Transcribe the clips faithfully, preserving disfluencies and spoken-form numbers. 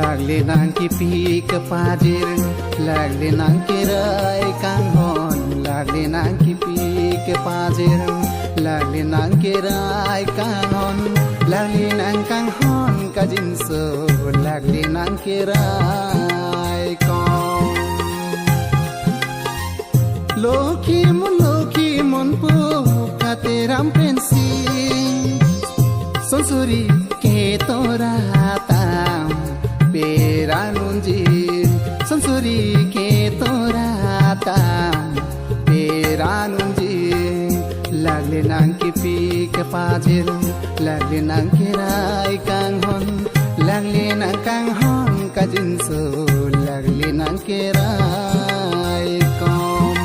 Lagli nang kipi kepajir, lagli nang kerai kanghon, lagli nang kipi kepajir, lagli nang kerai kanghon, lagli nang kanghon kajinso, lagli nang kerai kong. Lokhi mon, lokhi mon pu kateram pensi, sonsuri ketora atam peranunji, sonsuri ketora atam peranunji. Lagli nang kipi kepajir, lagli nang kerai kanghon, lagli nang kanghon kajinso, lagli nang kerai kong.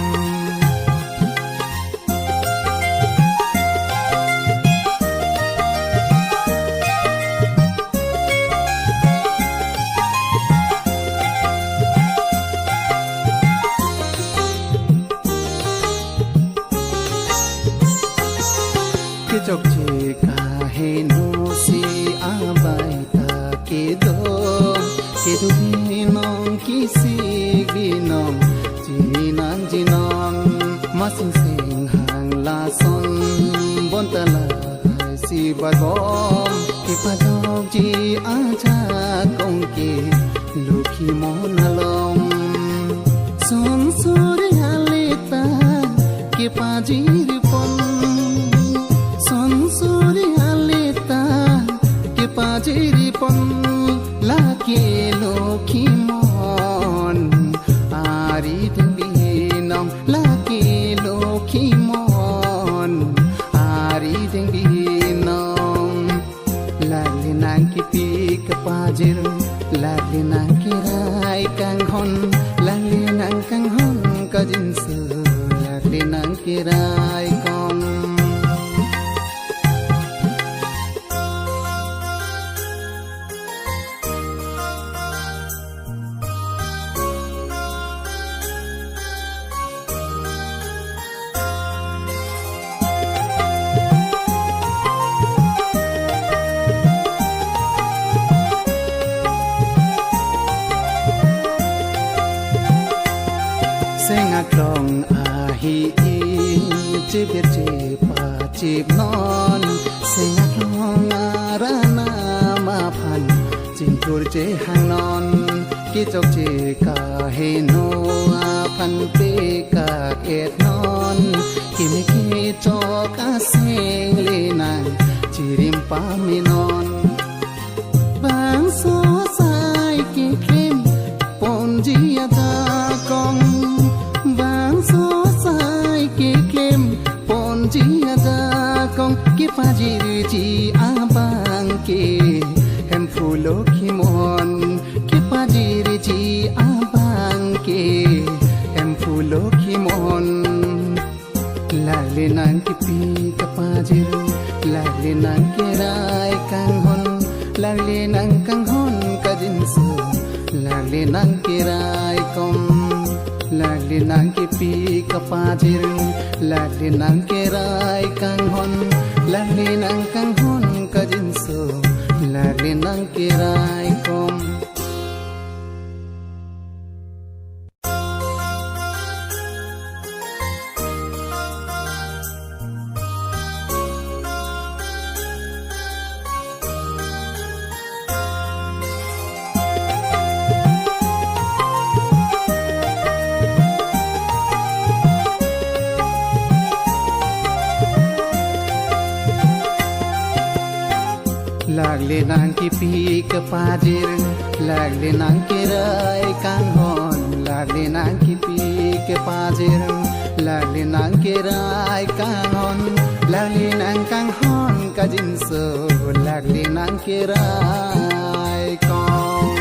Kechokche kaheno si abai ta kedo, kedo binong kisik binong, chinang chinong, masingsing hang lason, bonta lahai si bagom, kepajokji ajakong ke lokhi mon along. Sonsuri alita kepajirpon, sonsuri alita kepajirpon, lake lokhi mon ari deng binong, lake lokhi mon ari deng binong. Lagli nang kipi kepajir, lagli nang kerai kanghon, lagli nang kanghon kajinso, lagli nang kerai kong. Seng aklong ahi-i, chibir chipachipnon, seng aklong aranam aphan chingthur chehangnon, kechokche kaheno aphan peka-etnon, keme kechok aseng le nang chirim pamenon. Bangso asai keklem ponji ajakong, bangso asai keklem ponji ajakong, kepajirji abang ke Hemphu lokhi mon, kepajirji abang ke Hemphu lokhi mon. Lagli nang kipi kepajir, lagli nang kerai kanghon, lagli nang kanghon kajinso, lagli nang kerai kong. Lagli nang kipi kepajir, lagli nang kerai kanghon, lagli nang kanghon kajinso, lagli nang kerai kong. Lagli nang kipi kepajir, lagli nang kerai kanghon, lagli nang kipi kepajir, lagli nang kerai kanghon, lagli nang kanghon kajinso, lagli nang kerai kong.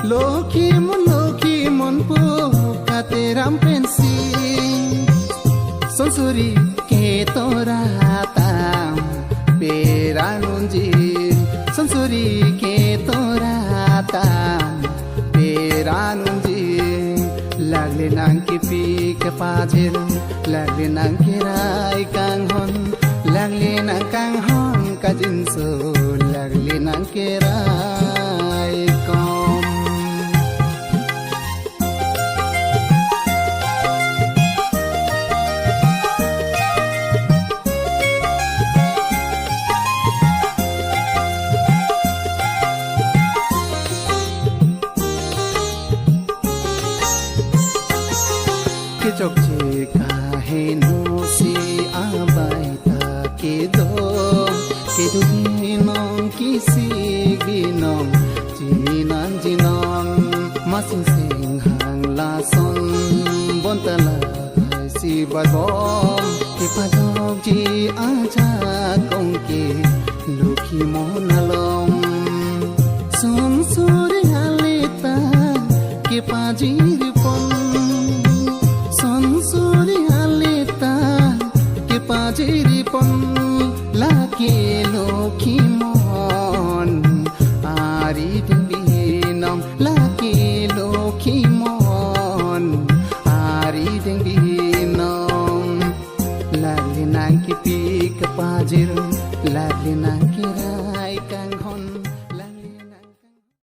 Lokhi mon, lokhi mon pu kateram pensi, sonsuri ketora atam peranunji, sonsuri ketora atam peranunji. Lagli nang kipi kepajir, lagli nang kerai kanghon, Lagli nang kanghon kajinso, lagli nang kerai kom. Kechokche kaheno si abaita kedo, kedo binong, kesik binong, chinan jinon, masingsing hang lason bonta lahai si babom, kepajokji ajakong ke Lokhi Mon along. Son suri alita kepajirpon, son suri alita kepajirpon, lake Lokhi Mon arideng binong, lake Lokhi Mon arideng binong. Lagli nang kipi kepajir,